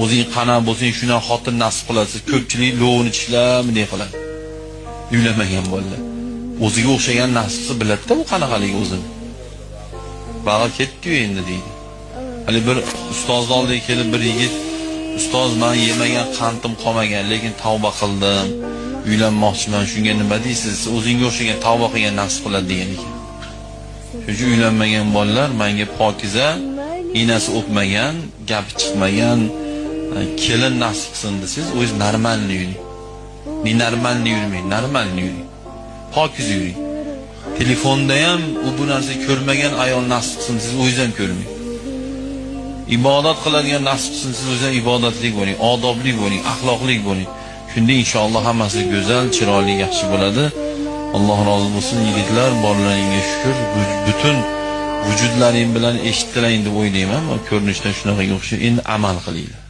O'zing qana bo'lsang, shundan xotin nasib qilasiz. Ko'pchilik lo'vini tishlab bunday qiladi. Uylanmagan bolalar. O'ziga o'xshagan nasibni biladi-da u qanaqaligi o'zini. Bag'i ketdi-yu endi deydi. Hali bir ustoz oldiga kelib bir yigit, ustoz men yemagan qantim qolmagan, lekin tavba qildim. Uylanmoqchiman, shunga nima deysiz? O'zingga o'xshagan tavba qilgan nasib qiladi degan ekan. Shuning uchun uylanmagan bolalar menga pokiza, enasi o'pmagan, gapi chiqmagan kelin nasib qilsin desangiz, o'zingiz нормальный yuring. Ненормальный yurmang, нормальный yuring. Pokiza yuring. Telefonda ham u bu narsa ko'rmagan ayol nasib qilsin desangiz, o'zingiz ham ko'rmang. Ibodat qiladigan nasib qilsin desangiz, o'zingiz ham ibodatli bo'ling, odobli bo'ling, axloqli bo'ling. Shunda inshaalloh hammasi go'zal, chiroyli, yaxshi bo'ladi. Alloh rozi bo'lsin yigitlar, borlaringga shukr. Butun vujudlaring bilan eshitdilaring deb o'ylayman. Ko'rinishdan shunaqaga o'xshaydi. Endi amal qilinglar.